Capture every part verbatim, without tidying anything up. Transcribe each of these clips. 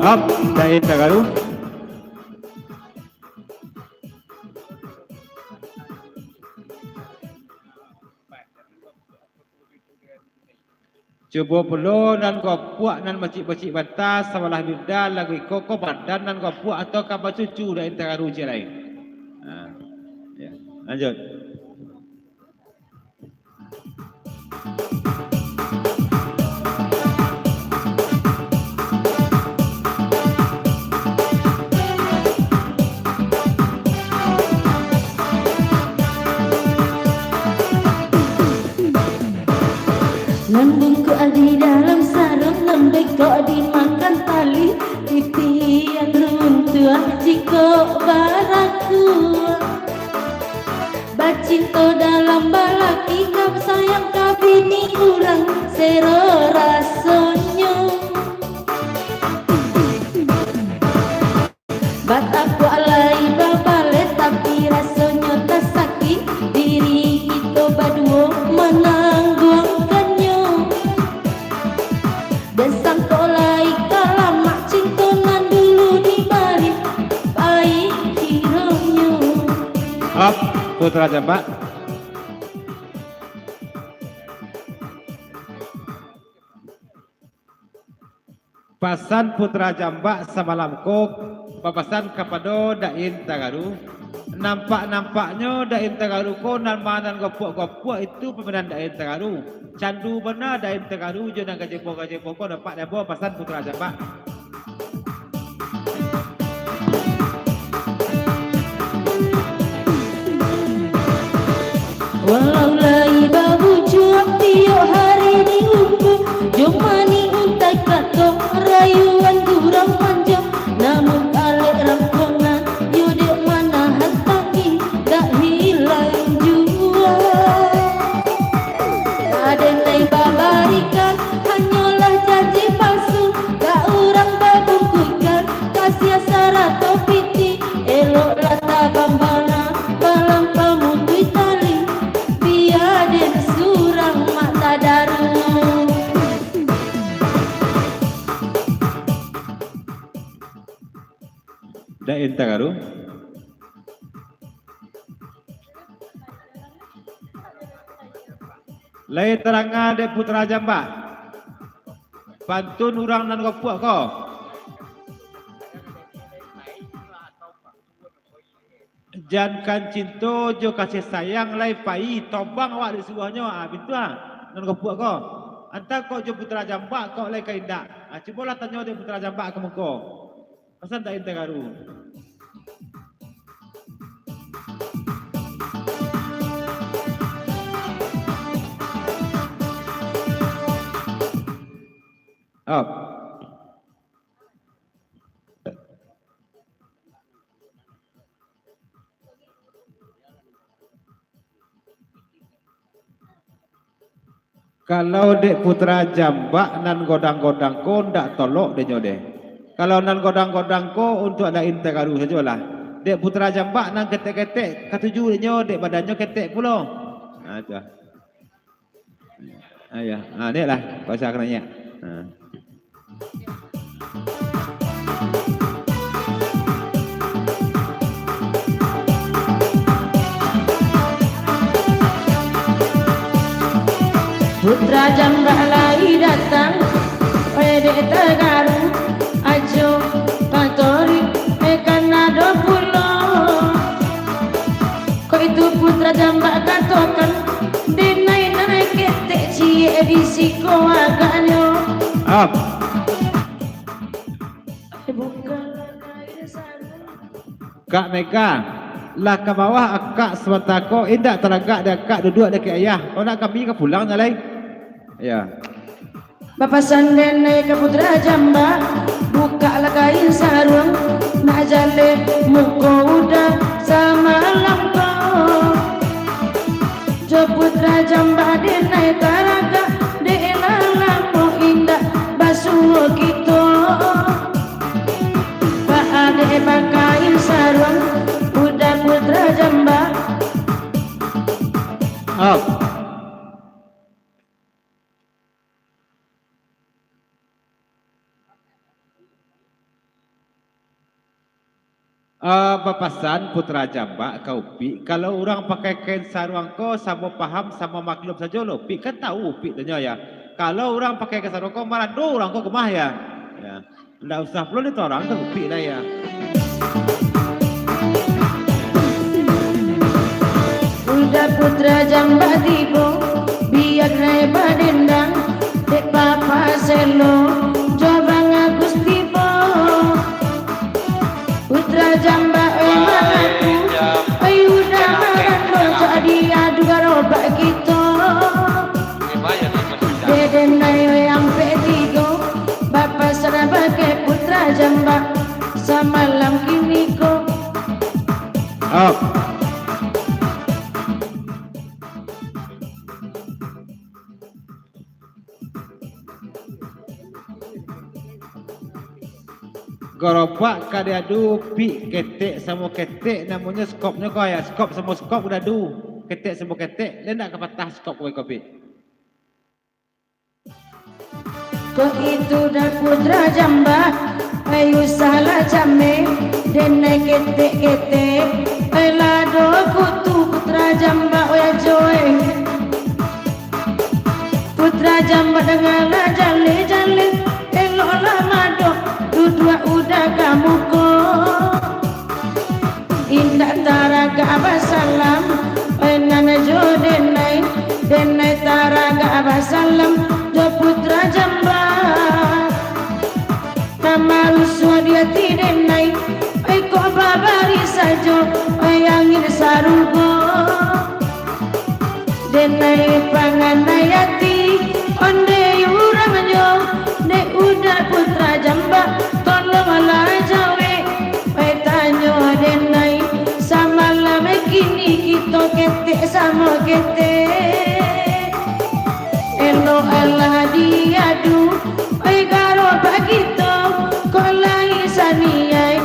Ap, Dain Tagaru. Cubo pulo nan gopuak nan bacik-bacik banta sabalah bibia lagu iko ko badan nan gopuak atau ka bacucu Dain Tagaru ciek lai. Ha. Ya. Lanjut. Nan bungkuak di dalam sarung, nan bengkok dimakan tali, titian runtuah jikok barakuak. Bacinto dalam balaki, ka sayang ka bini urang, sero rasonyo. Batapuak lai babaleh, tapi rasonyo tasakik, diri kito baduo manangguangkannyo. Den sangko lai ka lamak, cinto nan dulu dibari, pai kironyo. Ap, Putra Jambak. Pasan Putra Jambak samalam ko bapasan kapado Dain Tagaru. Nampak-nampaknyo Dain Tagaru ko nan ma nan gopuak-gopuak itu pamainan Dain Tagaru. Candu bana Dain Tagaru jo nan gajebo-gajebo ko, nampak dabo pasan Putra Jambak. Walau lai babujuang tiok hari di ungku, jo manih untai kato rayuan gurau panjang, namun alek rangkongan, yo dek manahan tangih, dak hilang jua. Aden lai babarikan, hanyolah janji palsu, dak urang babungkuikan, kasiah sarato pitih, eloklah tabang bana, balang pamutuih tali, bia den surang mak tadaru. Dain Tagaru. Lai taranga dek Putra Jambak. Pantun urang nan gopuak ko. Jankan cinto jo kasih sayang lai pai, tobang awak disuruahnyo, ah, bitu ah, nan gopuak ko. Antah kok jo Putra Jambak kok lai ka indak. Ah, cubolah tanyo dek Putra Jambak ka muko. Pasan Dain Tagaru. Op. Kalau dek Putra Jambak nan godang-godang ko ndak tolok dek nyo deh. Kalau nan godang-godang ko untuak Dain Tagaru sajolah. Dek Putra Jambak nan ketek-ketek katuju dek nyo, dek badannyo ketek pulo. Nah, itu. Ah, ya. Ah, ni lah, kau usah kena nyak. Ah. Putra Jambak lai datang, pedek Tagaru, ajo patorik, eh, kan ado pulo. Kok itu Putra Jambak katokan, denai nan ketek ciek di siko agaknyo. Ap. Bukan Kak Mega, lah ka bawah akak sabanta ko, indak taragak dek akak duduak dakek ayah. Kok nak kami ka pulang nyo lai? Ya. Bapasan denai ka Putra Jambak, bukaklah kain saruang, nak jaleh muko udah samalam ko. Jo Putra Jambak denai taragak, dek lah lamo indak basuo kito. Baa dek bakain saruang, udah Putra Jambak. Up. Ah, bapasan Putra Jambak ka Upik, kalau urang pakai kain saruang ko samo paham, samo maklum sajo lo, Upik kan tahu Upik tu nyo, ya. Kalau urang pakai kain saruang ko, marando urang ko ka rumah, ya. Ya. Ndak usah pulo ditorang ka Upik lah, ya. Udah Putra Jambak tibo, biak nai badendang, dek Papa Selo, jo Bang Agus tibo. Putra Jambak, oi, mangaku, oi, udah marando, jadi adu garobak kito. Deden nai, oi, ampek tigo, bapasan bagai Putra Jambak, samalam kini ko. Up. Garobak ka diadu Upik, ketek samo ketek, namonyo skopnyo ko, ya, skop samo skop diadu, ketek samo ketek, lai ndak ka patah skop ko, Upik. Ko itu dah Putra Jambak, ai usahlah cameh, den nai ketek-ketek, ai lado kutu Putra Jambak, oi ajo, eh. Putra Jambak, dangalah jaleh-jaleh, eloklah madok, duduak udah ka muko. Indak taragak basalam, oi nan jo den nai, den nai taragak basalam, jo Putra Jambak. Nan marusuah di ati den nai, oi kok babari sajo, oi angin sarugo. Den nai panganai ati, ondeh urangnyo, dek udah Putra Jambak, tolonglah jawek, oi tanyo den nai, samalam kini kito ketek samo ketek. Elok alah diadu, oi garobak kito, kok lai saniai,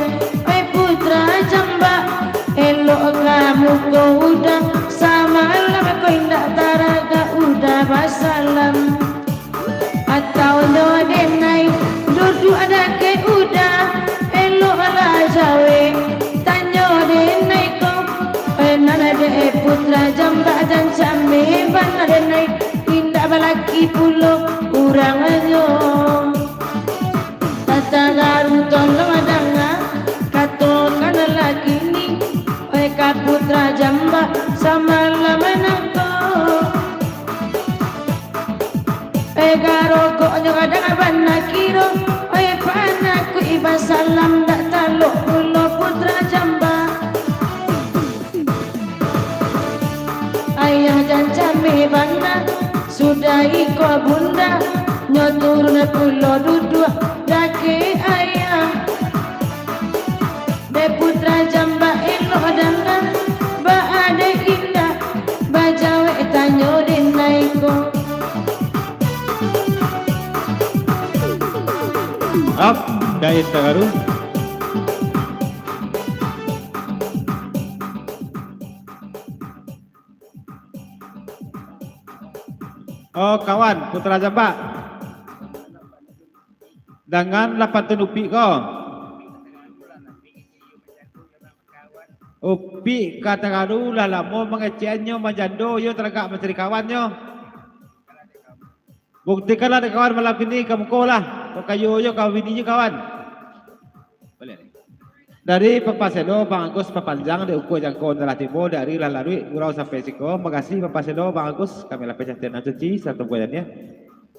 oi Putra Jambak, elok ka muko udah, samalam ko indak taragak udah basalam. Atau nyo den nai, duduak dakek udah, eloklah jawek, tanyo den nai ko, oi nan dek Putra Jambak, jan cameh bana den nai, indak balaki pulo urangnyo. Tatagaru tolong danga, katokanlah kini, oi ka Putra Jambak, samalam nangko. Eh, garogoknyo kadang bana kiro, eh, panakuik basalam, dak talok pulo Putra Jambak. Ayah jan cameh bana, sudah iko bunda, nyo turun pulo duduak dakek ayah. Dek Putra Jambak elok danga, baa dek indak, bajawek tanyo den nai ko. Ap, dai tagaru. Oh, kawan, Putra Jambak. Dangan lah pantun Upik ko. Upik ka tagaru lah lamo mangecekannyo manjando, iyo taragak mancari kawannyo. Buktikanlah dek kawan malam kini ka muko lah, kok kayo iyo ka bininyo kawan. Dari Papa Selo, Bang Agus papanjang dek ukua jangko nan lah tibo, dari lah laruik gurau sampai siko. Makasih Papa Selo, Bang Agus, kami lapeh cantian nan suci, sarato buayannya.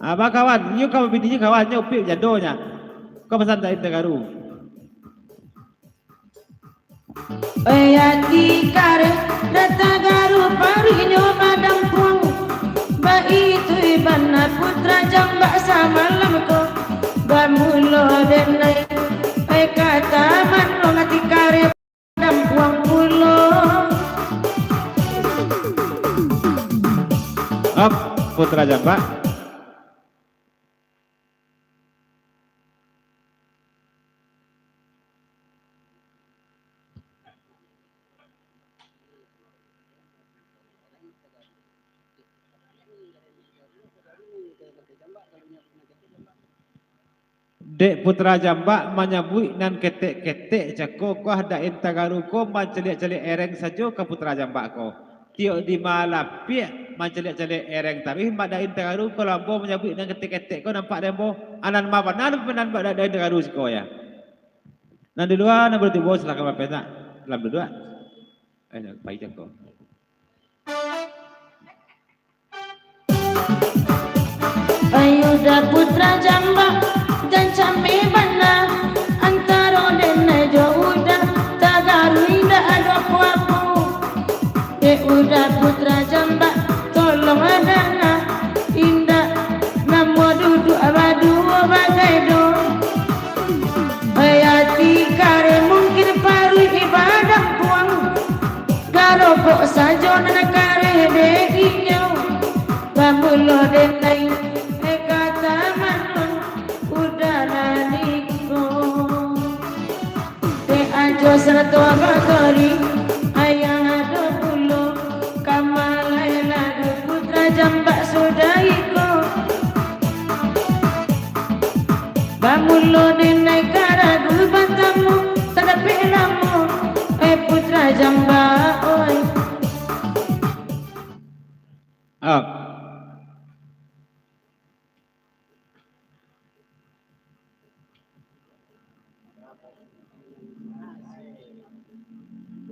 Ah, bakawan, iyo ka bininyo kawan, nyo Upik jandonyo. Ko pasan dari tagaru. Oi ati kareh, data garu paruiknyo badampuang. Baitu bana Putra Jambak samalam ko, bamulo den nai. Oi kata mano ati kareh. Dampuang pulo. Op, Putra Jambak. Dek Putra Jambak manyabuik nan ketek-ketek cako, kuah dain tagaru ko mancaliak-caliak ereng sajo ka Putra Jambak ko. Tiok di malapiak mancaliak-caliak ereng taruih, Mbak Dain Tagaru, kalau ambo manyabuik nan ketek-ketek ko nampak dek ambo, anan ma bana nan Mbak Dain Tagaru siko ya. Nan di lua, nan baru tibo, silakan bapenak dalam duduak. Eh, pai jako. Ayuda Putra Jambak, jan cameh bana, antaro denai jo Uda, tagaru indak ado apo-apo. Dek Uda Putra Jambak, tolong danga, indak namuah duduak baduo bagai do. Ati kareh mungkin paruik badampuang, garobok sajo nan kareh dek inyo. Bamulo denai, eh, kata manuang, Uda nan iko. Dek Ajo sarato Abah Tori, ayah ado pulo, ka malai lagu Putra Jambak sudah iko. Bamulo denai ka lagu batamu, tadapek lamo, eh, Putra Jambak, oi. Up.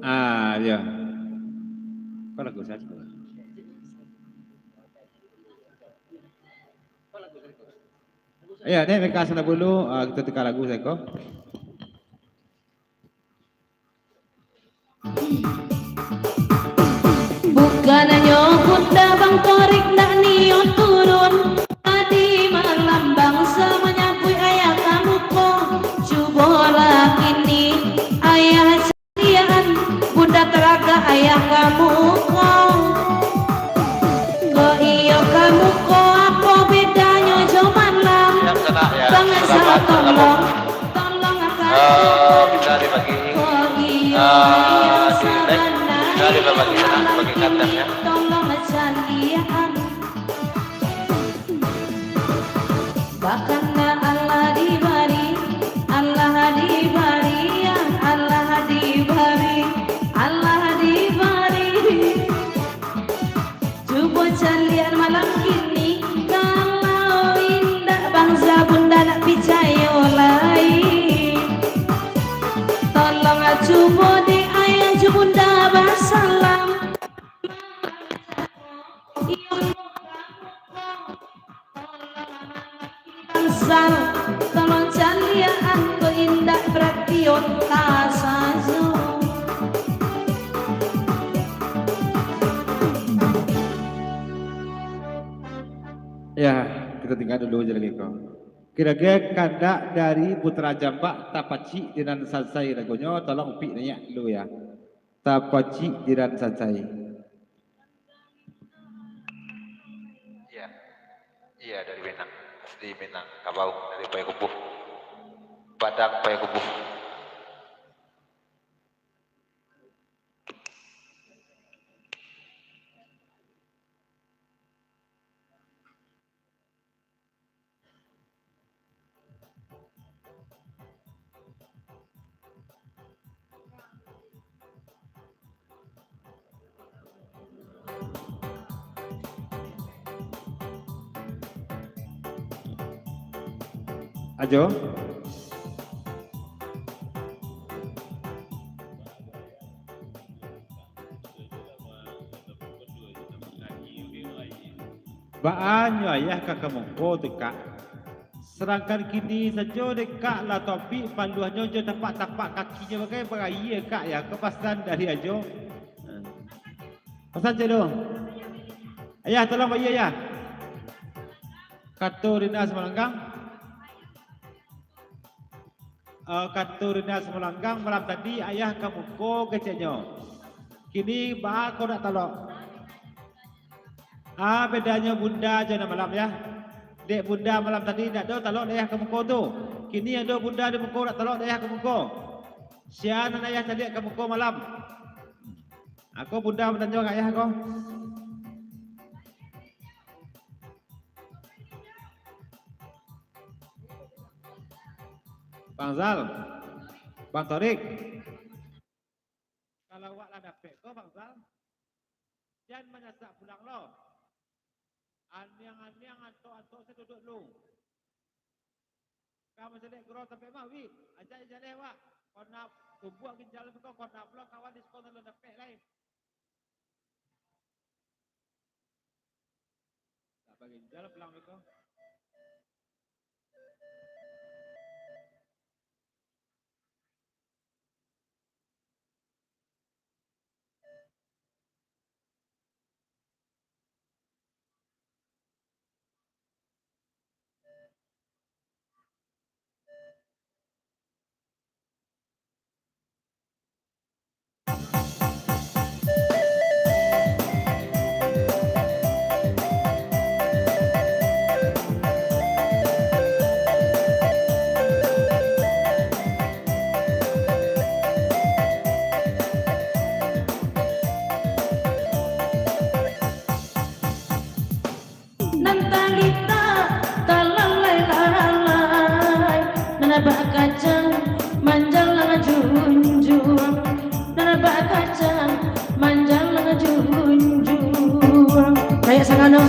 Ah, iyo. Kok lagu satu? Iyo, ni mereka sana dulu, ah, kita tukar lagu seko. Bukannyo Bunda Bang Torik ndak nio turun, tadi malam bangsa manyabuik ayah ka muko. Cubolah kini ayah caliakan, Bunda taragak ayah ka muko. Kok iyo ka muko, apo bedanyo jo malam? Bang Azal, tolong. Tolong, eh, bisa dibagi, eh, di next, bisa dibagi sana, bagi kandangnya. Bahkan Allah dibari, Allah dibari, Allah dibari, Allah dibari. Cubo caliak malam kini, kalau indak bangsa Bunda nak picayo lai. Tolong cubo dek ayah jo Bunda basalam. Iyo, Bang Zal, tolong caliakan ko indak barati ota sajo. Ya, kita tinggal dulu je lagi ko. Kira-kira kandak dari Putra Jambak tapacik di nan sansai lagunyo, tolong upik naiak dulu ya. Tapacik di nan sansai. Iya. Iya, dari Minang. Asli Minangkabau, dari Payakumbuh. Padang Payakumbuh. Ajo. Baa nyo ayah ka ka muko tu, Kak? Sadangkan kini sajo dek Kak lah topik paluahnyo jo tapak-tapak kakinyo bagai baraia, Kak, ya, kepasan dari Ajo. Pasan cek tu. Ayah, tolong baia, Ayah. Kato Rina Samalanggang. Eh, kato Rina Samalanggang, malam tadi ayah ka muko keceknyo. Kini baa kok dak talok? Ah, bedanyo bunda jo nan malam, ya. Dek bunda malam tadi dak ado talok dek ayah ka muko tu. Kini ado bunda di muko, dak talok dek ayah ka muko. Sia nan ayah caliak ka muko malam? Ako bunda batanyo ka ayah ko. Bang Zal. Bang Torik. Kalau awak lah dapek ko, Bang Zal, jan manyasak pulang lo. Aniang-aniang, antok-antok, saduduak lu. Ka mancaliak gurau tampek mah, wi. Ajak jaleh awak. Kona tubuak ginjal tu ko, kona pulo kawan diskon alun dapek lai. Tak baginjal pulang beko. Nan talitak talalai-lalai, nan bakacang manjalang junjuang, nan bakacang manjalang junjuang. Kayak sangano.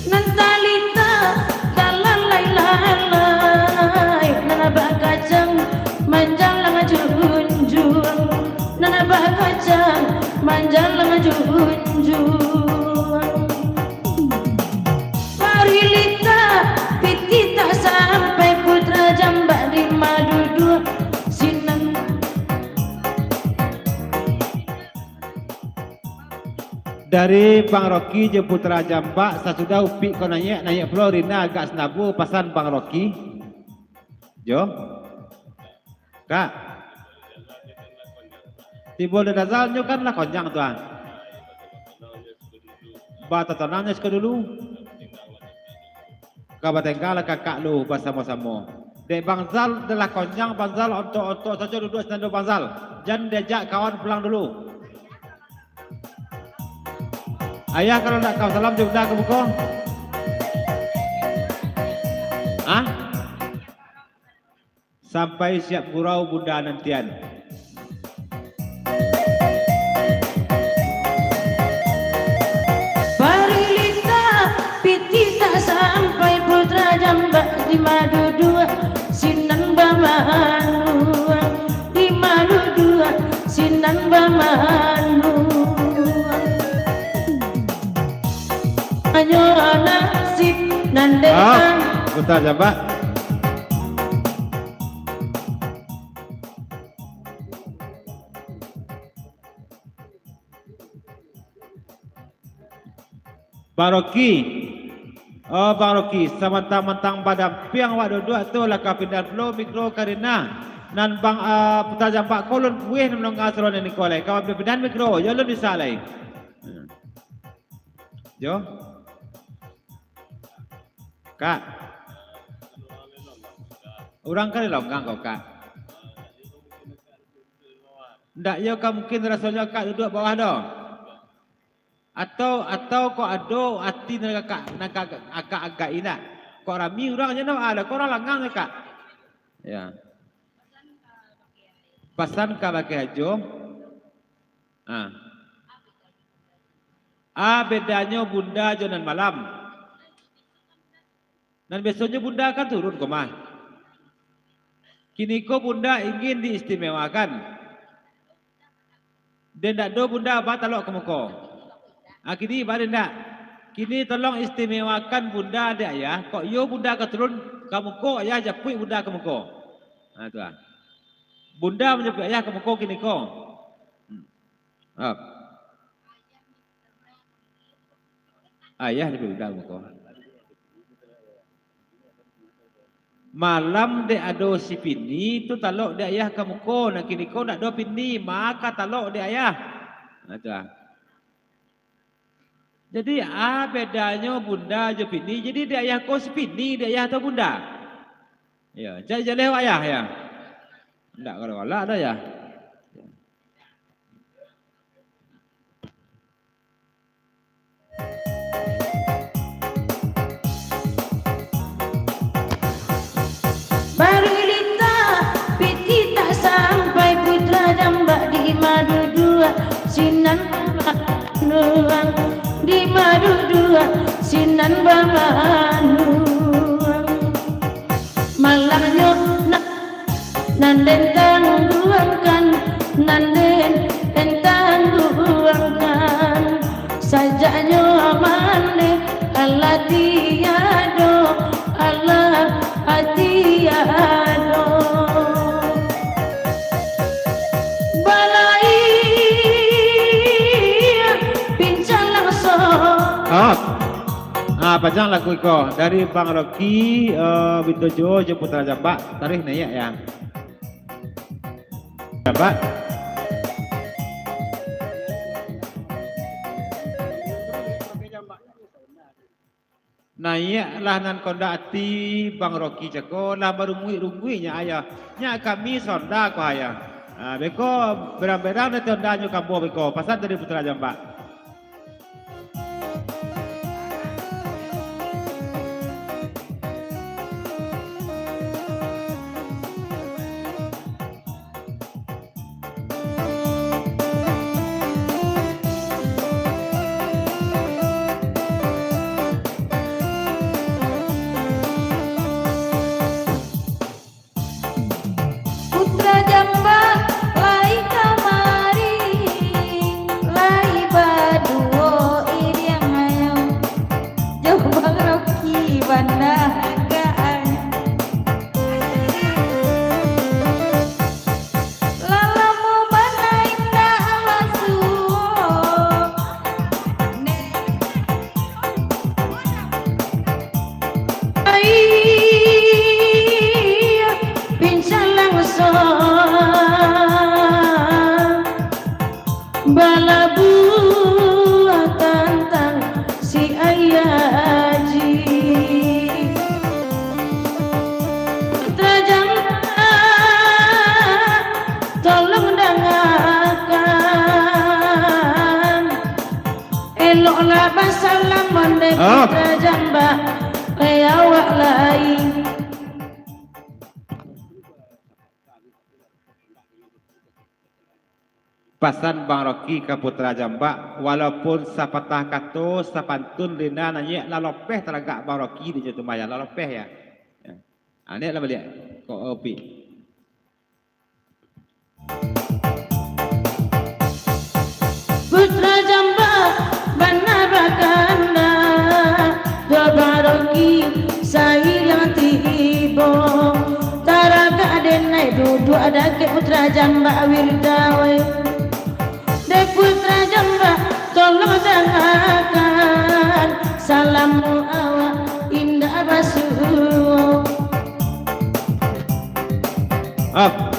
Nan talitak talalai-lalai, nan bakacang manjalang junjuang, nan bakacang manjalang junjuang. Parilita pitih tak sampai, putra jambak di maduduak sinan. Dari Bang Rocky jo Putra Jambak, sasudah Upik ko naiak, naiak pulo Rina agak sandabu, pasan Bang Rocky. Jo. Kak. Tibo Dazal nyo kan lah konyang tu ah. Batatanang nyo siko dulu. Ka batenggang lah kakak lu basamo-samo. Dek Bang Zal, dah lah konyang Bang Zal, ontok-ontok sajo duduak sinan dulu Bang Zal. Jan diajak kawan pulang dulu. Ayah kalau ndak ka salam jo bunda ka muko? Hah? Sampai siap gurau bunda nantian. Parilita pitih tak sampai, putra jambak di maduduak sinan bamanuang, di maduduak sinan bamanuang. Hanyo nasib nan Ah, dek putra jambak. Bang Rocky. Oh, Bang Rocky, samantang-mantang badampiang awak duduak tu, lah ka pindah pulo mikro karina nan Bang, ah, Putra Jambak ko lun buih nan mandanga suaro nan iko lai. Ka pindah mikro, yo lun bisa lai. Jo. Kak. Urang ka di longgang ko, Kak. Ndak yo ka mungkin rasonyo Kak duduak bawah doh. Atau, atau kok ado ati nan Kak, nan Kak agak-agak indak. Kok rami urang nyo no, ah, kok urang langang nyo, Kak. Ya. Pasan ka bakeh ajo. Ah. A bedanyo bunda jo nan malam. Nan biasonyo bunda kan turun ko mah. Kiniko bunda ingin diistimewakan. Den dak do bunda ba talok ka muko. Ah, kini ba den dak. Kini tolong istimewakan bunda dek ayah. Kok iyo bunda ka turun ka muko, ayah japuik bunda ka muko. Ha, tu ah. Bunda manjapuik ayah ka muko kiniko. Hmm. Ap. Ayah japuik bunda ka muko. Malam dek ado si Pini tu talok dek ayah ka muko, nah kiniko ndak ado Pini, maka talok dek ayah. Nah, tu ah. Jadi, a bedanyo bunda jo Pini, jadi dek ayah ko si Pini, dek ayah atau bunda? Yo, cak jaleh ayah, yo. Ndak galak-galak doh, yo. Baru litak, pitih tak sampai, putra jambak di maduduak, sinan banuang, di maduduak, sinan bamanuang. Malangnyo na-, nan den tangguangkan, nan den, den tangguangkan. Sajaknyo mandeh, alah tiado, alah tiado. Balai pincang langsuang. Ah. Ah, panjang lagu iko dari Bang Rocky, eh, Bito Jo, jo Putra Jambak, taruih naiak ya. Jambak. Naiaklah nan kondak ati Bang Rocky cako, lah barungguik-rungguik nyo ayah. Nyak kami sonda ko ayah. Ah, beko berang-berang nanti ondanyo kambo beko. Pasan dari Putra Jambak. Putra Jambak lai kamari, lai baduo iriang ayam, jo Bang Rocky bana gaan. Lah lamo bana indak basuo. Pincang langsuang balabuah tantang si Ayah Aji. Putra Jambak, tolong dangakan. Eloklah basalam mandeh Putra Jambak, eh, awak lai. Pasan Bang Rocky ka Putra Jambak, walaupun sapatah kato, sapantun lina naiak, lah lopeh talagak Bang Rocky di situ maya, lah lopeh ya. Ya. Ah, naiak lah baliak. Kok opi. Putra Jambak bana bakanda, dua baroki sairiang tibo. Taragak den naik duduak dakek Putra Jambak wirda wai. Dek Putra Jambak, tolong dangakan salam awak indak basuo. Up.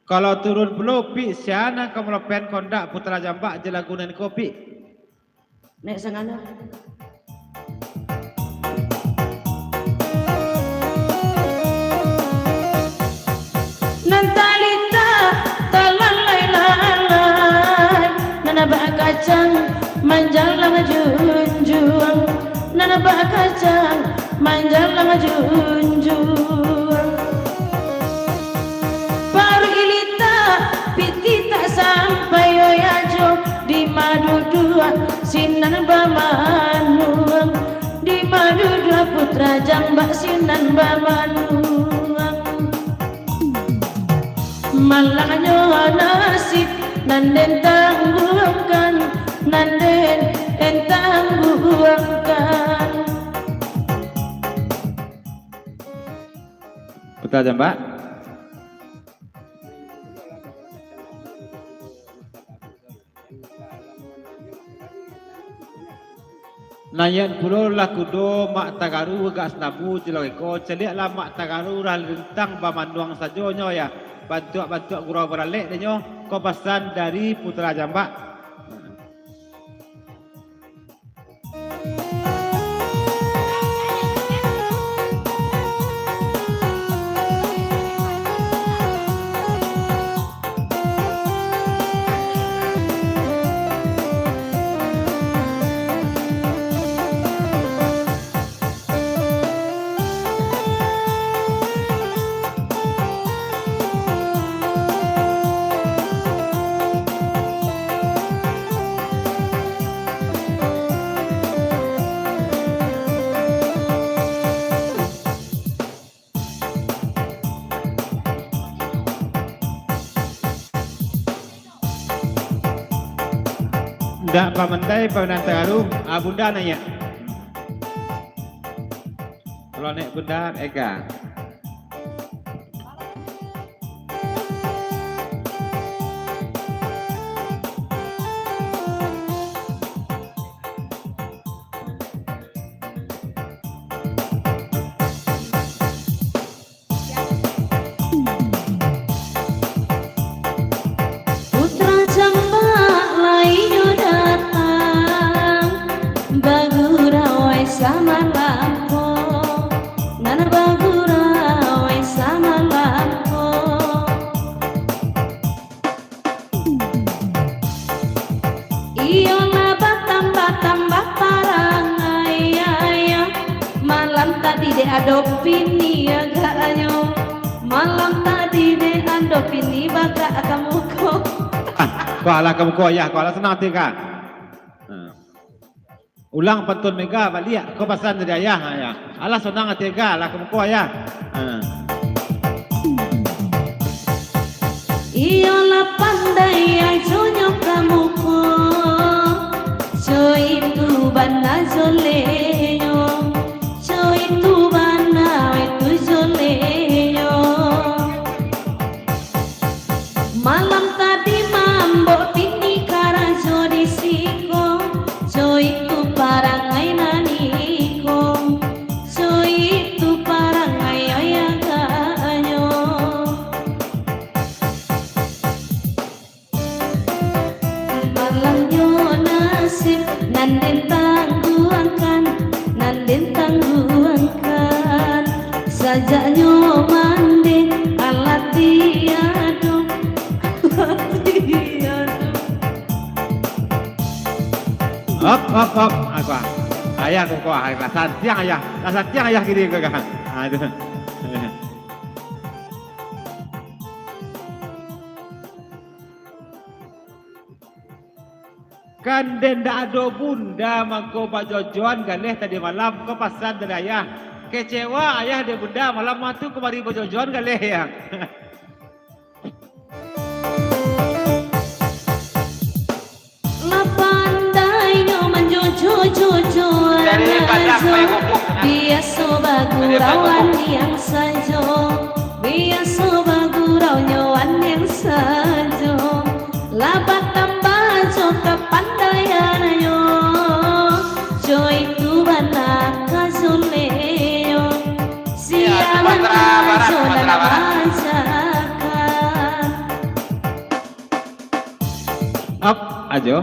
Kalau turun pulo, Pik, sia nan ka malopehan kondak Putra Jambak jo lagu nan iko, Pik? Nek sangana. Nan talitak talalai-lalai, nan bakacang manjalang junjuang, nan bakacang manjalang junjuang. Paruik litak, pitih tak sampai, oi ajo, di maduduak sinan bamanuang, di maduduak Putra Jambak sinan bamanuang. Malangnyo nasib nan den tangguangkan, nan den, den tangguangkan. Putra Jambak. Naiak pulo lah kudo Mak Tagaru gagak sanabu cilok iko, caliaklah Mak Tagaru lah lintang bamanuang sajo nyo ya, bantuak-bantuak gurau baralek dek nyo, ko pasan dari Putra Jambak. Dak pamandai pamainannyo taruih, ah, Bunda naiak. Kalau naiak Bunda, Ega. Putra Jambak lai nyo datang, bagurau ai samalam ko, nan bagurau ai samalam ko. Iyo lah batambah-tambah parangai, malam tadi dek ado pini agaknyo, malam tadi dek ado pini bagak ka muko. Ah, kualah ka muko, Ayah, kualah sanang ati ka. Ah. Ulang pantun Mega baliak, ko pasan dari Ayah, Ayah. Alah sanang ati Ega, lah ka muko, Ayah. Ha. Iyolah pandai ajonyo ka muko, co itu bana jolehnyo, co itu bana itu jolehnyo. Malam tadi mambok pini karajo di siko, co itu parangai nan iko, co itu parangai ayah agaknyo. Malamnyo nasib nan den tangguangkan, nan den tangguangkan. Sajaknyo mandeh alah tiado, alah tiado. Hop, hop, hop. Apa? Ayah ko kuah, lah santiang Ayah. Lah santiang Ayah kini ko kan. Aduh. Kan den ndak ado bunda, mangko bajojoan galeh tadi malam, ko pasan dari ayah. Kecewa ayah dek bunda, malam tu kamari bajojoan galeh, ya. Lah pandainyo manjojo-jojo, biaso bagurauan nian sajo, biaso baguraunyo nian sajo. Lah batambah jo kapandaiannyo, jo itu bana ka Zuleknyo, sialan ajo nan majakan. Up ajo.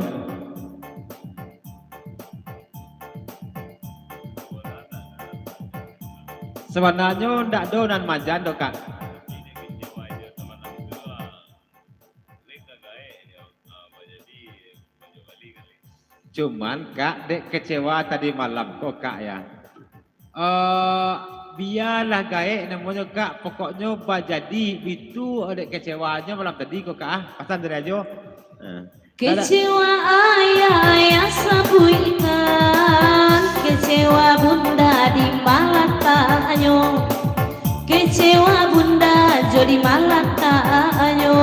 Sabananyo ndak ado nan majan doh, Kak. Cuman, Kak, dek kecewa tadi malam ko, Kak, ya. Eh, bialah gaek namonyo, Kak, pokoknyo bajadi bitu dek kecewanyo malam tadi ko, Kak, ah. Pasan dari ajo. Eh. Kecewa ayah, ayah sabuikkan, kecewa bunda di malataknyo, kecewa bunda jo di malataknyo.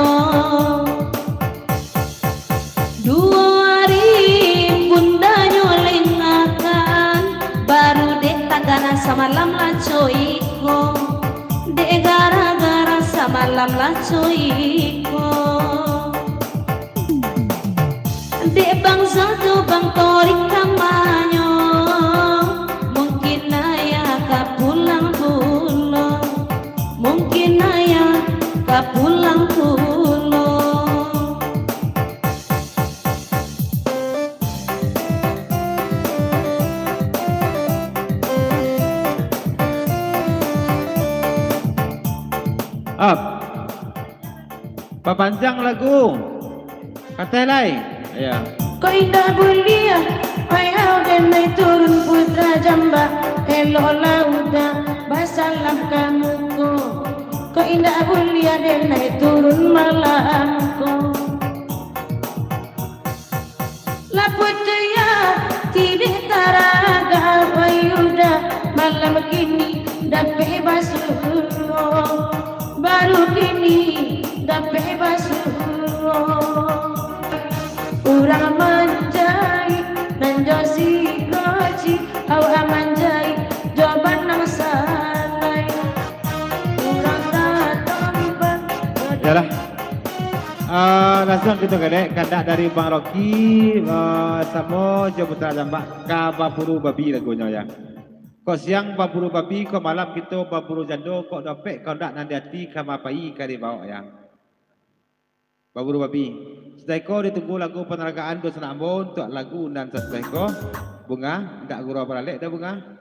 Duo ari bundanyo lengakan, baru dek tagana samalam laco iko, dek gara-gara samalam laco iko. Dek bang Zato, bang Torik kamanyo, mungkin ayah ka pulang pulo, mungkin ayah ka pulang pulo. Up. Papanjang lagu. Katai lai. Iyo. Kok indak buliah, payau den naiak turun putra jamba, eloklah uda basalam ka muko. Kok indak buliah den naiak turun malam ko. Lah putuih ati dek taragak, wai uda, malam kini dapek basuo, baru kini dapek basuo. Urang manja Yalah. Ah, langsuang kito galeh kandak dari Bang Rocky, ah, samo jo Putra Jambak ka baburu babi lagunyo, ya. Kok siang baburu babi, kok malam kito baburu jando, kok dapek kok ndak nan di ati ka mapai ka dibaok, ya. Baburu babi. Sasudah iko ditunggu lagu panaragaan dunsanak ambo untuak lagu nan sasudah iko. Bunga, ndak gurau baralek doh, Bunga.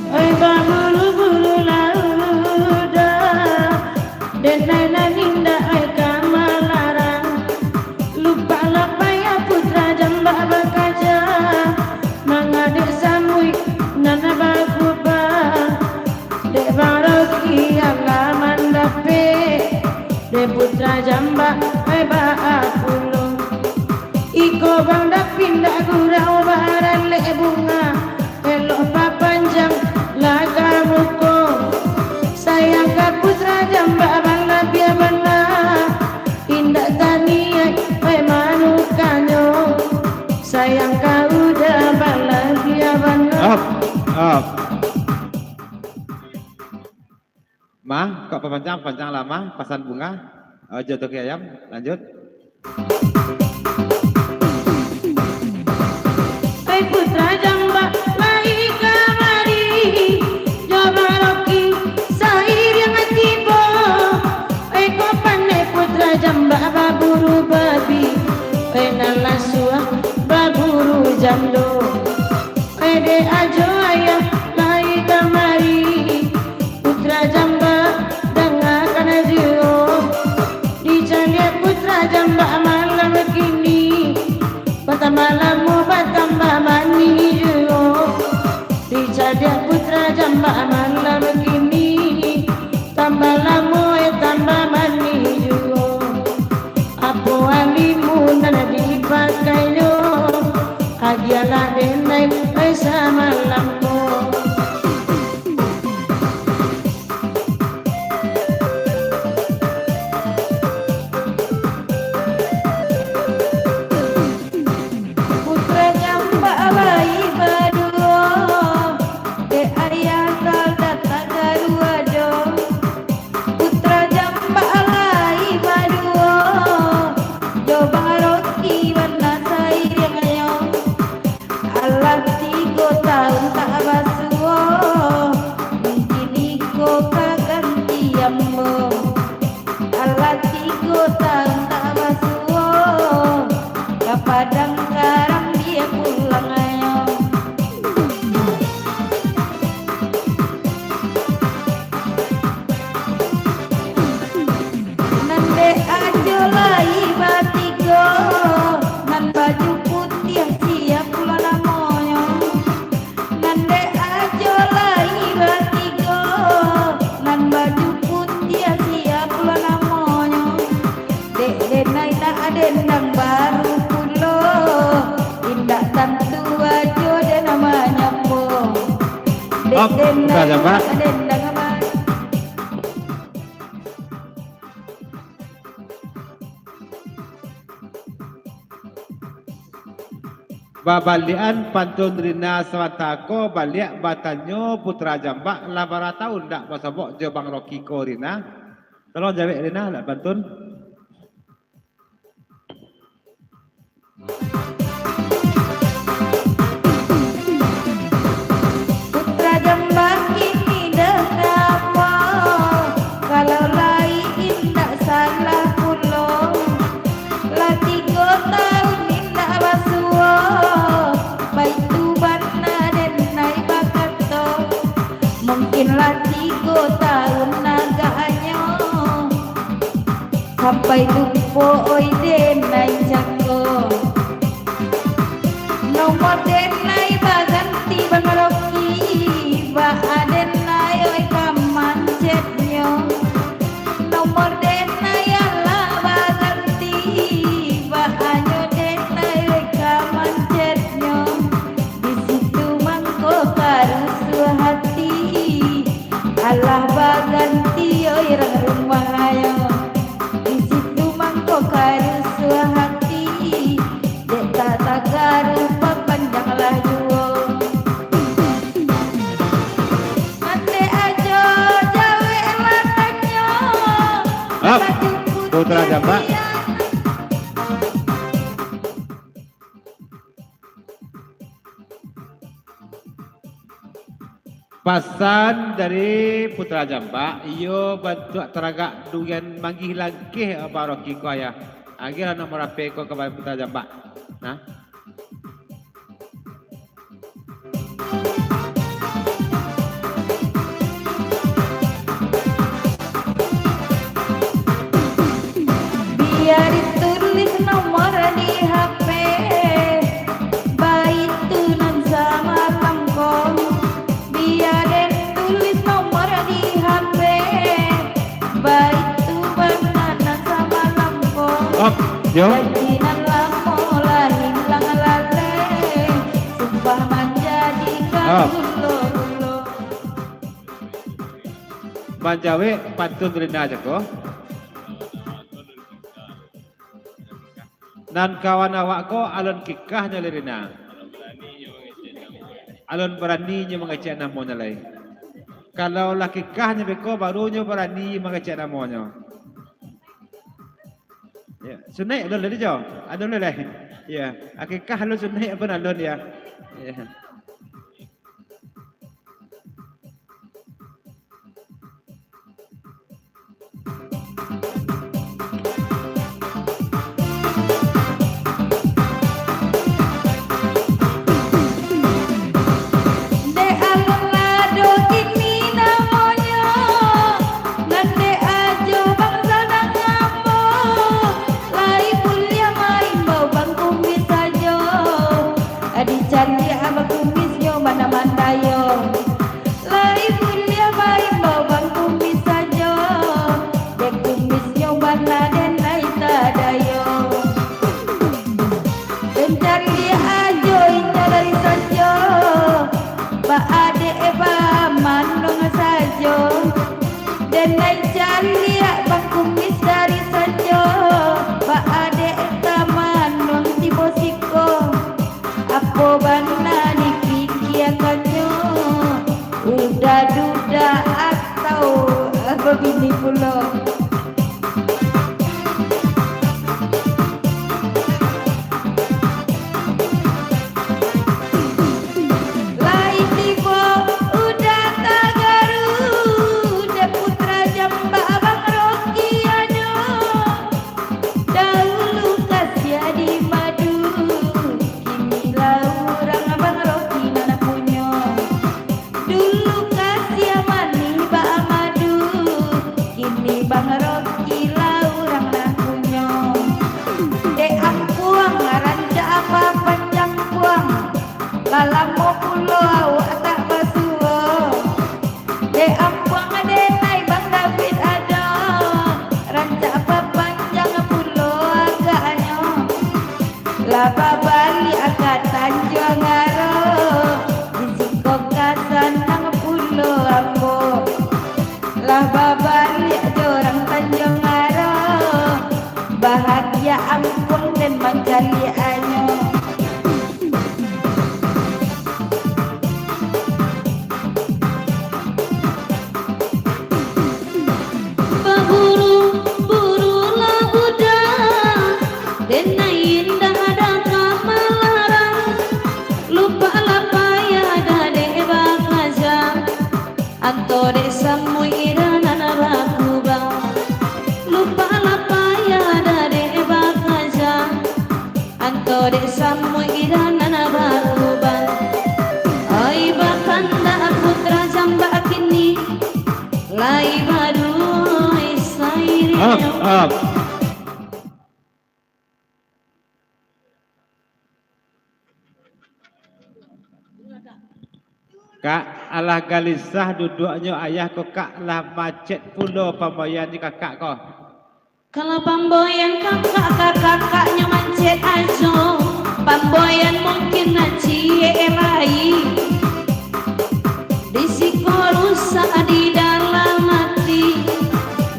Oi baburu-buru laudah, denai nan indak ai ka malarang. Lupak lah payah Putra Jambak bakaja, mangadek samuik nan bakubang. Dek Bang Rocky alah mandapek, dek Putra Jambak ai baa pulo. Iko Bang Dapin ndak gurau baralek Bunga, elok papanjang lah ka muko. Sayang ka Putra Jambak balabiah bana, indak taniaik ai manukanyo. Sayang ka uda balabiah bana. Up, up. Mah, kok papanjang, papanjang lah, Mah, pasan Bunga. Ajo toke ayam, lanjut. Ai Putra Jambak lai kamari, jo Bang Rocky sairiang tibo. Ai ko pandai Putra Jambak baburu babi, ai nan lah suah baburu jando. Ai dek ajo ayah lai kamari, Putra Jambak dangakan juo. Dicaliak Putra Jambak malam kini, batambah lamo batambah manih juo. Dicaliak Putra Jambak malam kini, tambah lamo eh tambah manih juo. Apo alimu nan dipakainyo, agiahlah denai ai samalam ko. Putra Jambak lai baduo, dek ayah kal datang Op, udah ada, Pak. Dendang, Pak. Babaliakan pantun Rina sabanta ko, baliak batanyo Putra Jambak, lah bara taun ndak basobok jo Bang Rocky ko, Rina? Tolong jawek, Rina, lah pantun. Putra Jambak kini dek namo, kalau lai indak salah pulo, lah tigo taun indak basuo, baitu bana den ai bakato, mungkin lah tigo taun agaknyo. Sampai lupo oi den ai cako. Nomor den ai baganti Bang Rocky, baa den ai oi ka mancetnyo. Nomor den ai alah baganti, baa nyo den ai oi ka mancetnyo. Di situ mangko ka rusuah hati. Alah baganti oi rang rumah ayo. Di situ mangko ka rusuah hati. Dek tak tagaruah papanjang lah juo. Mandeh ajo jawek lah tanyo. Hap, Putra Jambak. Pasan dari Putra Jambak, iyo bantuak taragak durian manggih langkeh Bang Rocky ko, ayah. Agiahlah nomor H P ko ka Putra Jambak. Nah. Bia ditulis nomor di H P, baitu nan samalam ko. Bia den tulis nomor di H P, baitu bana nan samalam ko. Op, yo. Janji nan lamo lah hilang lalai, sumpah manjadikan Op. Gulo-gulo. Manjawek pantun Rina cako. Nan kawan awak ko alun kikahnyo lai, Rina. Alun barani nyo mangecek namonyo lai. Kalau lah kikahnyo beko, baru nyo barani mangecek namonyo. Ya, sunaik alun lai, Jo. Alun lai. Ya, akikah alun, sunaik pun alun, ya. Ya. Dek alun lado kini namonyo, nan dek ajo bangsa nan ambo, lai buliah maimbau Bang Kumis sajo. Adi caliak Abang Kumisnyo bana mandayo. Lai buliah maimbau Bang Kumis sajo, dek kumisnyo bana den ai tadayo. Den caliak ajo inyo dari sajo, baa dek bamanuang sajo. Den ai caliak Bang Kumis dari sajo, baa dek tamanuang tibo siko. Apo bana dipikiakannyo, uda duda atau babini pulo? Lai tibo uda tagaru, dek Putra Jambak Abang Rocky anyo. Daulu kasiah di madu, kini lah urang Bang Rocky nan punyo. Dulu kasiah manih bak madu, kini Bang Up, up. Kak, alah galisah duduaknyo ayah ko, Kak, lah macet pulo pambayaran di kakak ko. Kalau pamboyan kakak ka kakaknyo mancet ajo, pamboyan mungkin lah ciek lai. Di siko rusak di dalam ati,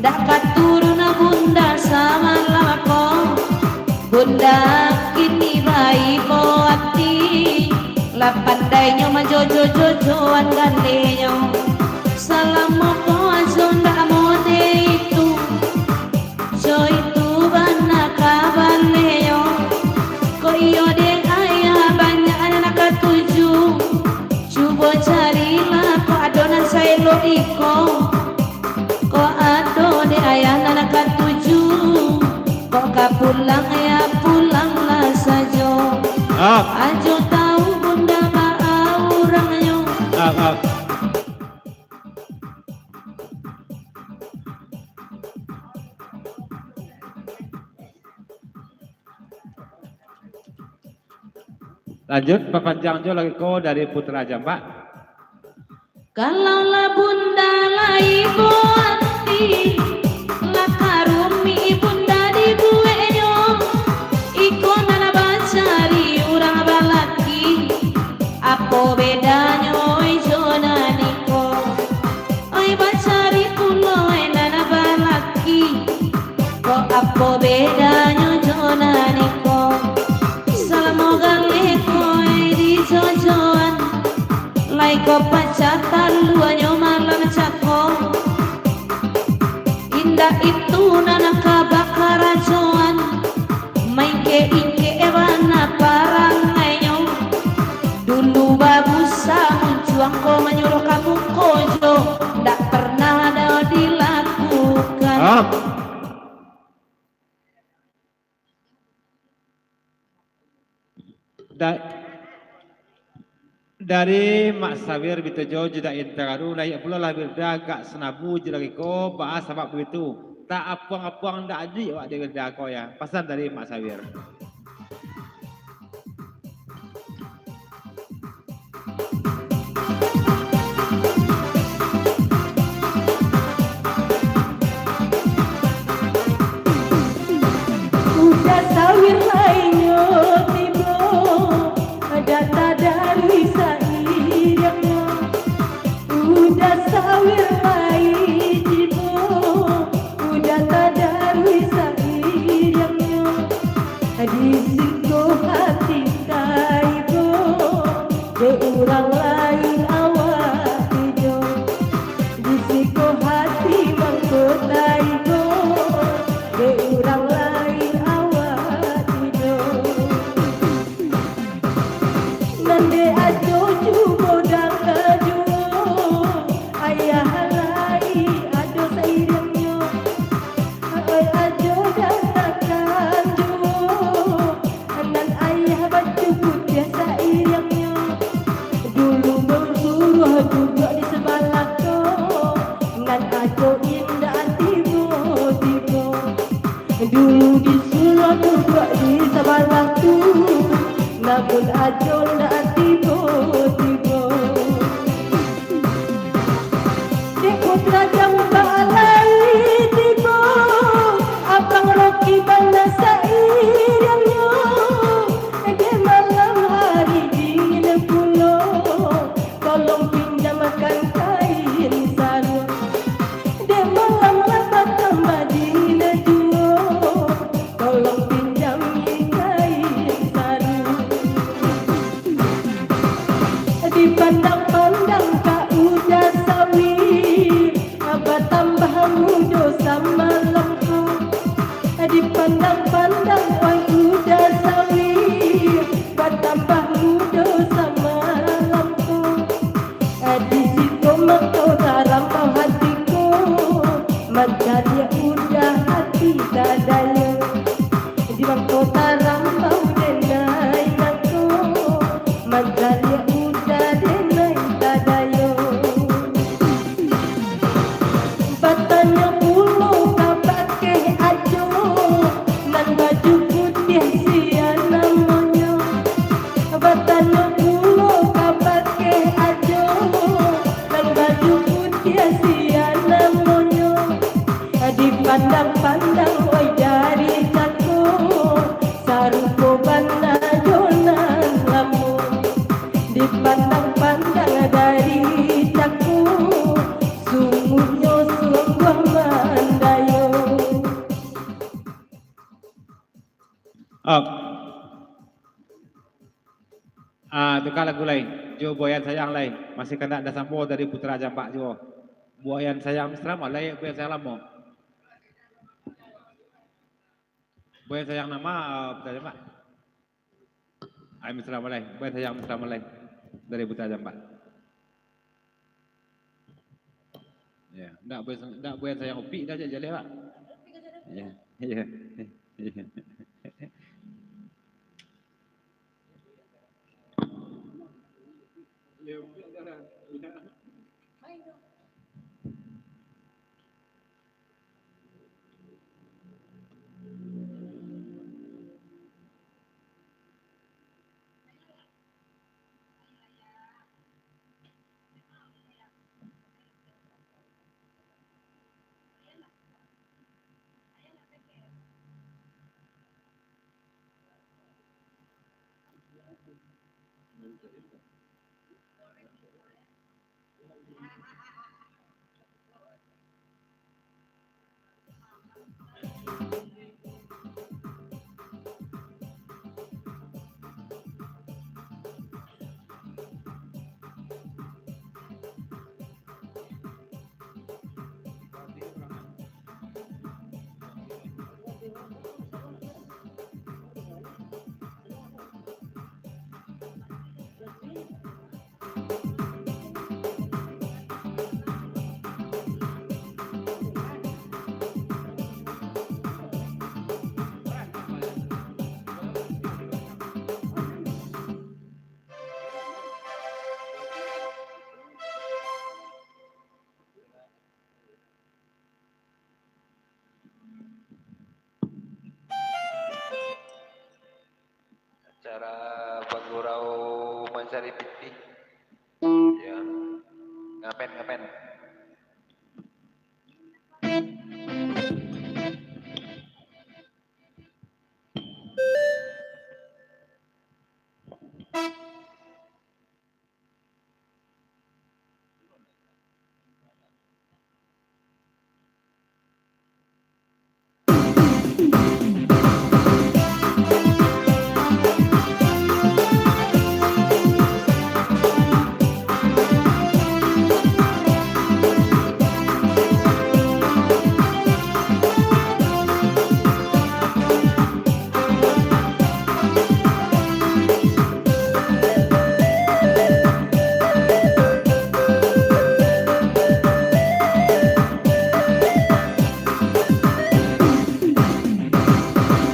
dak ka turun bunda samalam ko. Bunda kini baibo ati, lah pandainyo manjojo-jojoan galehnyo. Salamo ko ajo ndak mode itu. Jo itu bana kabanenyo, kok iyo dek ayah banyak nan katuju. Cubo carilah kok ado nan saelok iko. Kok ado dek ayah nan katuju. Kok ka pulang ya pulanglah sajo. Ah. Ajo tahu bunda baa urangnyo. Ah, ah. Lanjut, papanjang jo lagi ko dari Putra Jambak. Kalau lah bunda lai buati, lah karumi bunda dibueknyo. Iko nan bacari urang balaki, apo bedanyo jo nan iko? Oi, bacari pulo nan balaki, kok apo bedanyo jo nan iko? Salamo galeh ko dijojoan, lai ko pacah taluanyo malam cako. Indak itu nan ka bakarajoan, maingkek-ingkek bana parangainyo. Dulu babusa muncuang ko manyuruah ka muko jo, ndak pernah ado dilakukan. Ah. Da-, dari Mak Sawir bito jo judak intararu, laiak pulo lah Wirda agak sanabu jo lagi ko, baa sabab baitu. Tak apuang-apuang ndak aduik awak di Wirda ko ya. Pasan dari Mak Sawir. Uda Sawir lainyo tibo, data dari sairiangnyo. Uda Sawir lai tibo, uda tadarui sairiangnyo. Di siko hati taibo, dek urang lain awak tido. Di siko hati mangko taibo, dek urang lain awak tido. Nan dek ajo cubo danga juo, ayah lai ado sairiangnyo. Oi ajo dangakan juo, nan ayah baju putiah sairiangnyo. Dulu mansuruah duduak di sabalah ko, nan ajo indak tibo-tibo. Dulu disuruah duduak di sabalah tu, namun ajo ndak tibo-tibo. Dek Putra Jambak lai tibo, Abang Roki bana sairiangnyo. Dek malam hari dingin pulo, tolong pinjamkan kain saruang. Dek malam lah batambah dingin juo, tolong pinjami kain saruang. Dipandang-pandang ka Uda Sawir, batambah mudo samalam ko. Dipandang-pandang oi Uda Sawir, batambah mudo samalam ko. Di siko mangko tarambau hati ko, mancaliak Uda hati tadayo. Di mangko tarambau denai nangko, mancaliak Uda denai tadayo. Sia-sia namonyo dipandang-pandang, oi, dari cako, sarupo bana jo nan lamo. Dipandang-pandang dari cako, sungguahnyo sungguah mandayo. Up. Ah, tukar lagu lai. Jo Buayan Sayang lai. Masih kandak Dasam Bo dari Putra Jambak juo. Buayan Sayang Mesra mah lai, Buayan Sayang lamo. Buayan Sayang Nama, ah, Putra Jambak. Ai, Mesra mah lai. Buayan Sayang Mesra mah lai. Dari Putra Jambak. Ya, ndak Buayan, ndak Buayan Sayang Opik dah, jak jaleh, Pak. Ya, ya, ya. Acara bagurau mancari pitih. Ya. Ngamen, ngamen.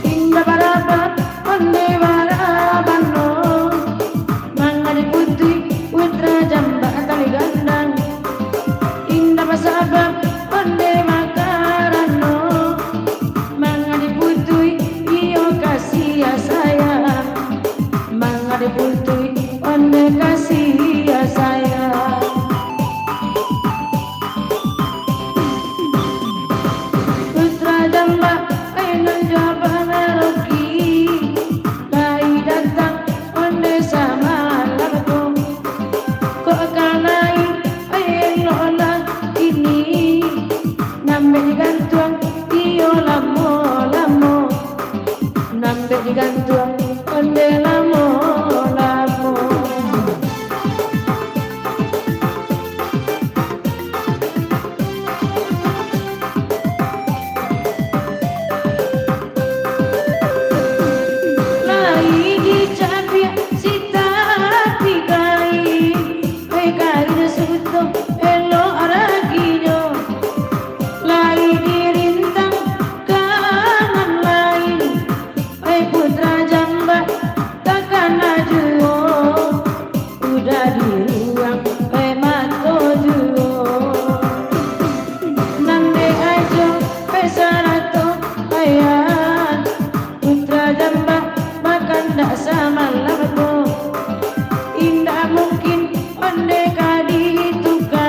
Indak barabak onde barabano, mangadi putuih putra jambak tali gandang. Indak basabab onde makarano, mangadi putuih iyo kasih sayang. Mangadi putuih onde kasih sayang. Putra jambak ai nan jua bamaroki, lai datang onde samalam ko. Kok ka lai ai elok lah kini, nan bek digantuang iyo lamo-lamo. Nan bek digantuang onde lamo-lamo. Lai dicabiak si tapi kain, ai kain suto elok raginyo. Lai dirintang ka nan lain, ai putra jambak takana juo, udah diruang ai mato juo. Nan dek ajo ai sarato ayah, putra jambak makan dak samalam ko. Indak mungkin onde ka ditukar.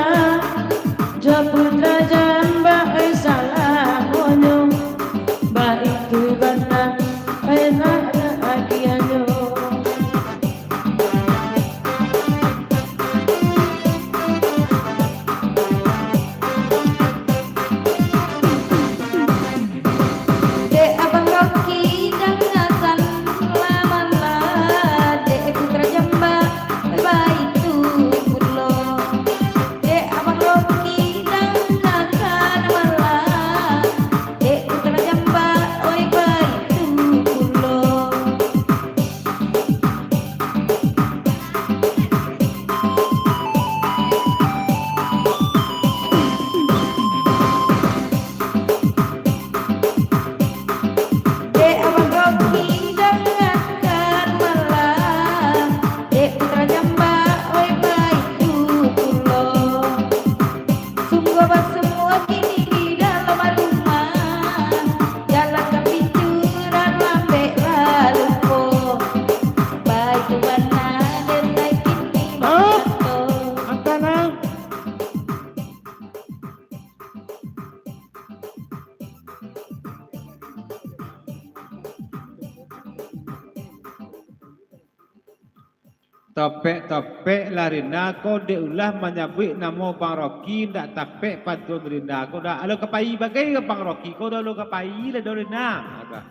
Topek-topek lah Rina ko, dek ulah manyabuik namo Bang Rocky, ndak tapek pantun Rina ko dah. Alo ka pai bagai ka Bang Rocky ko dah, alo ka pai lah dah Rina. Aduh.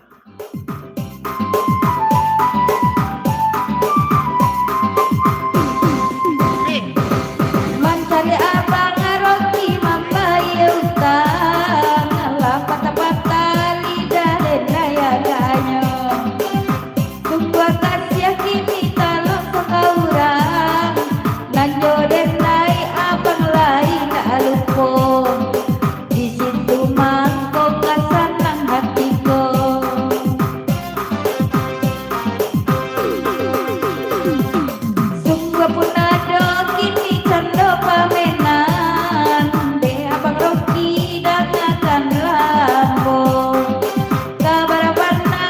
Mancari abang Rocky mambayia utang, lah patah-patah lidah den lai agaknyo. Sungguah kasiah kini talok sakaurang, nan jo den lai abang lai ndak lupo. Di situ mangko ka sanang hati ko. Sungguah pun ado kini cando pamenan, dek abang Rocky dangakan lambo. Ka bara bana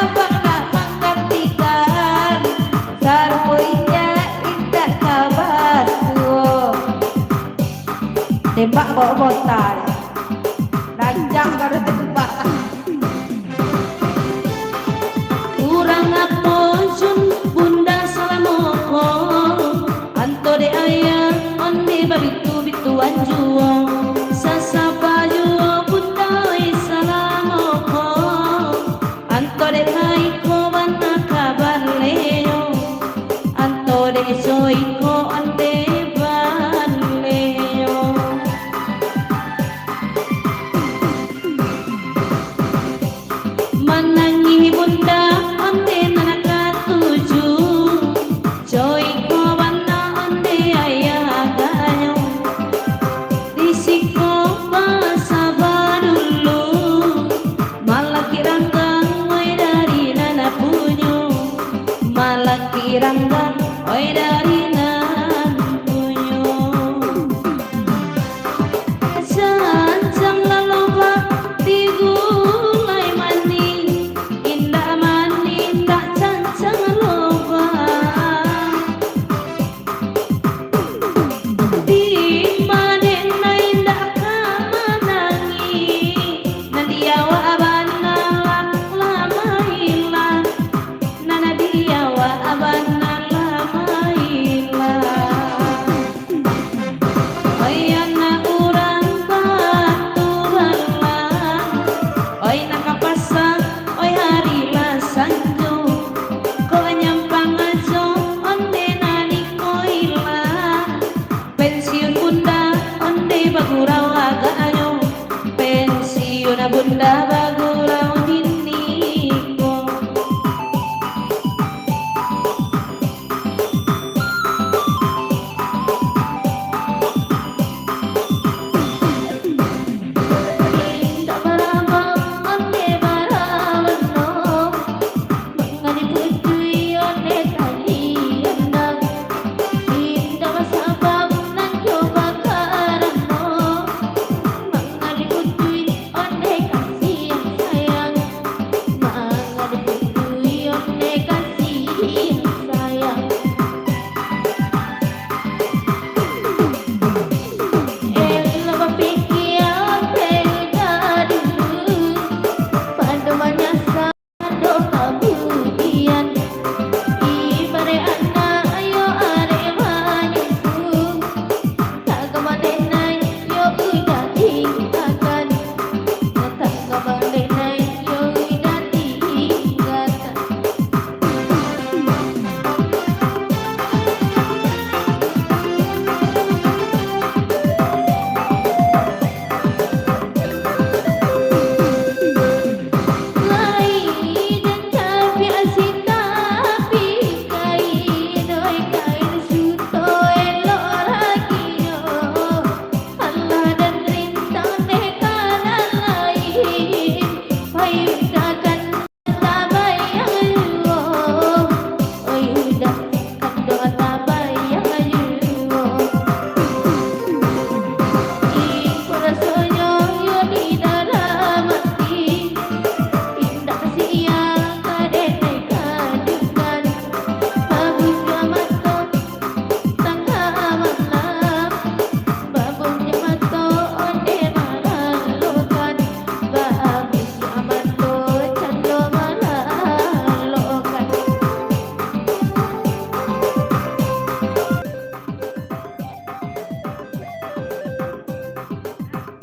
abang nak manggantikan, sarupo indak indak ka basuo. Tembak bawa bota. Rancak baru tembak. Kurang apo jun bunda salamo ko, anto dek ayah onde babitu-bituan juo, sasaba juo bunda oi salamo ko, anto dek lai ko bana kabalenyo, anto dek coi ko onde balenyo. Manangih bunda onde nan katuju, coi ko bana onde ayah agaknyo. Di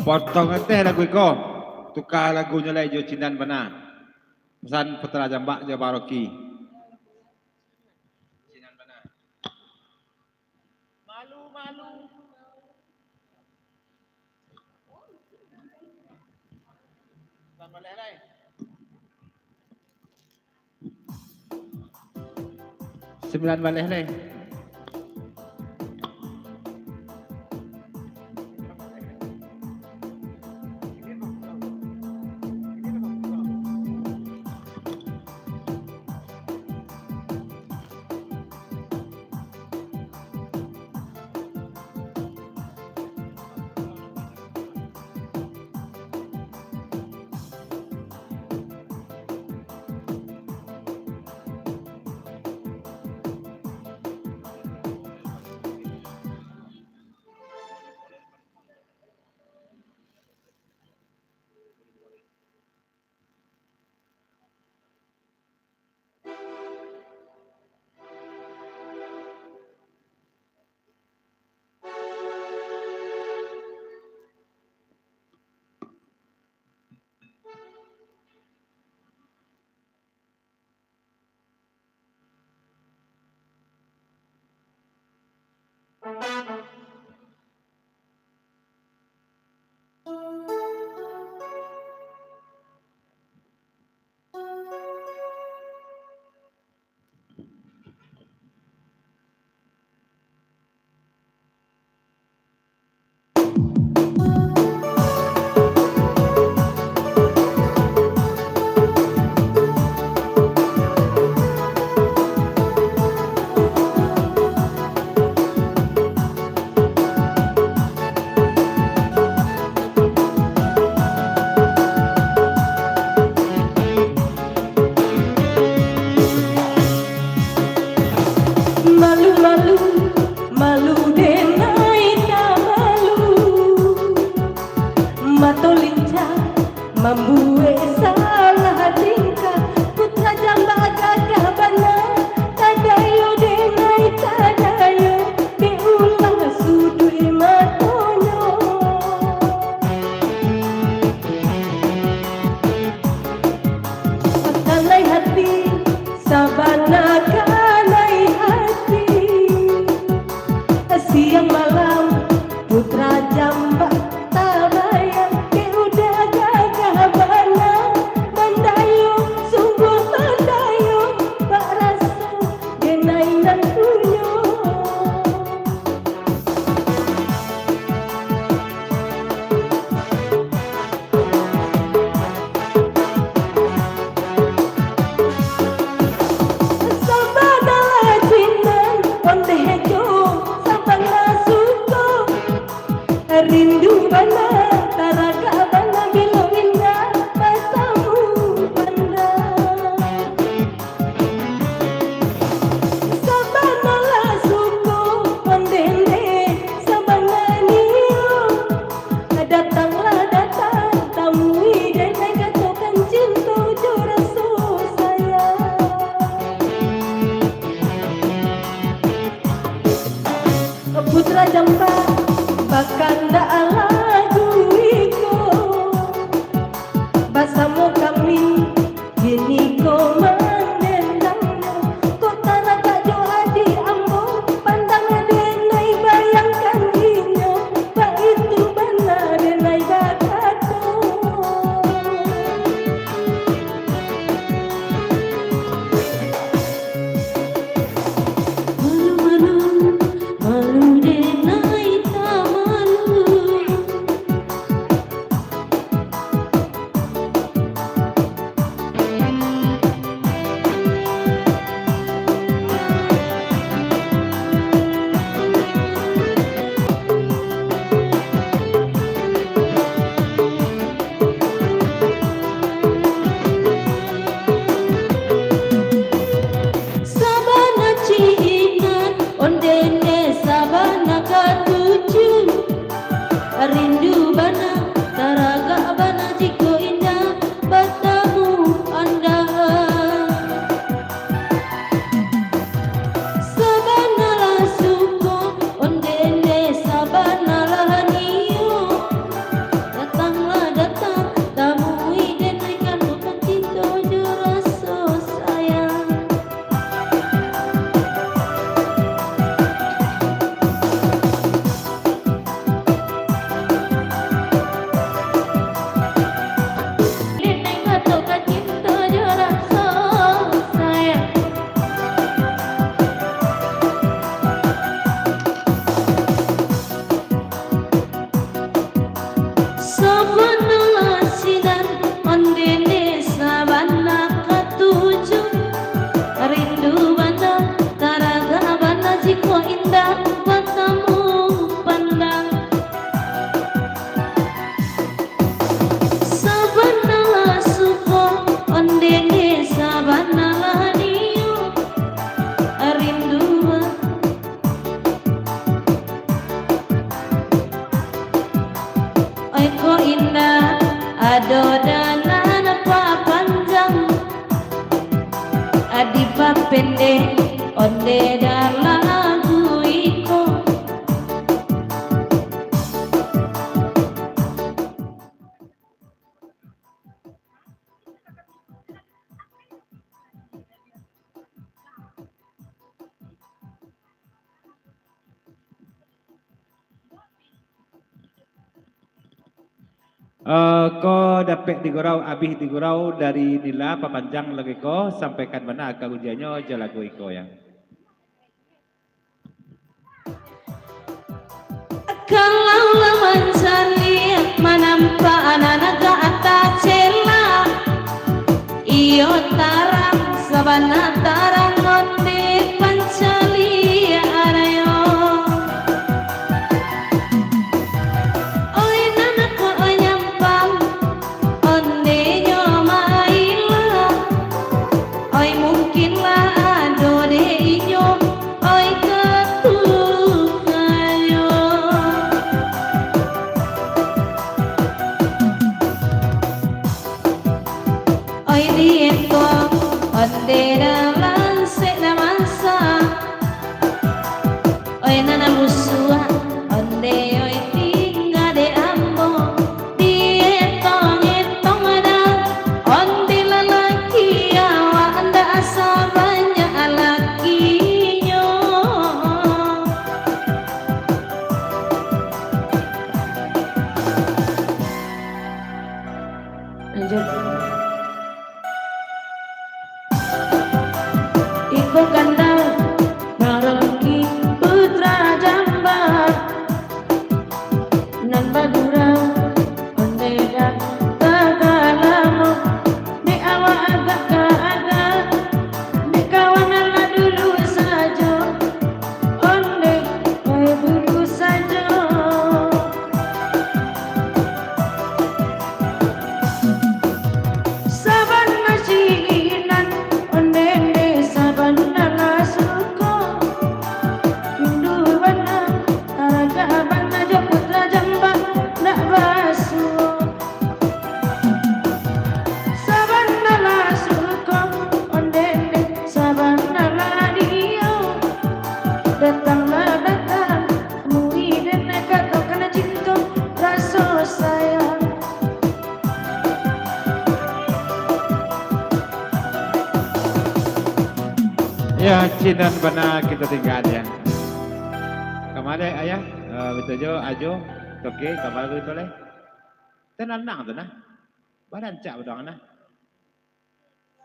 Potong ateh lagu iko, tuka lagunyo lai jo Cinan Bana. Pesan Putra Jambak jo Baroki. Malu, malu. Sambilan baleh lai. Sambilan baleh lai. Malu, malu, malu denai tamalu. Mato lincah mambuek salah tingkah. Putra Jambak gagah bana, tadayo denai tadayo, dek ulah suduik matonyo. Kanai hati, sabana kanai hati. Siang malam Putra Jambak tabayang, dek udah gagah bana, mandayo sungguah mandayo, bak raso denai nan punyo. Sabana lah Cinan, ondeh jo sabana suko. Rindu bana, taragak bana, bilo indak batamu bana. Sabana lah suko, ondeh-ondeh sabana nio. Datanglah datang, tamui denai, katokan cinto jo raso sayang. Putra Jambak bakandak lagu iko, basamo kami kini ko mandendamnyo. Kok taragak jo adik ambo, pandang denai, bayangkan inyo, baitu bana denai bakato. Malu, malu, malu denai tamalu. Ado danan papanjang, adi papendek, onde dalam lagu iko. Eh, ko dapek digurau, abih digurau dari Nila, papanjang lagu iko, sampaikan bana ka ujianyo jo lagu iko, ya. Kalau lah mancaliak, manampak nan agak tacela. Iyo tarang, sabana tarang onde pancaliak arayo. Oi nan ko oi nyampang, ondenyo mailah. Oi mungkin lah ado dek inyo, oi katukanyo. Oi dietong, onde nan lansek nan masak. Oi nan musuah, onde oi tingga dek ambo. Dietong-etong dah, onde lalaki awak ndak sabanyak lakinyo. Lanjut. Iko kandang Baroki putra Jamba, nan bagurau onde dah tagalamo. Dek awak agak ka agak, dek kawan alah dulu sajo. Onde, oi dulu sajo. Saban majinan, onde nde saban nan lah suko. Rindu bana, aragak bana jo putra Jamba nak basuo. Sabana lah suko, onde nde sabana lah dio. Datanglah datang, mui den katokan cinto, raso sayang. Ya, cinan bana kito tingga, ya. Kamari, Ayah, eh, bito jo, Ajo, Toke, kamari bito lai. Tenang tu nah. Barancak badoang nah.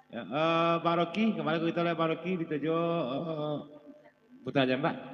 Ya, eh, Baroki, kamari kito lai Baroki, bito jo, eh, Putra Jamba.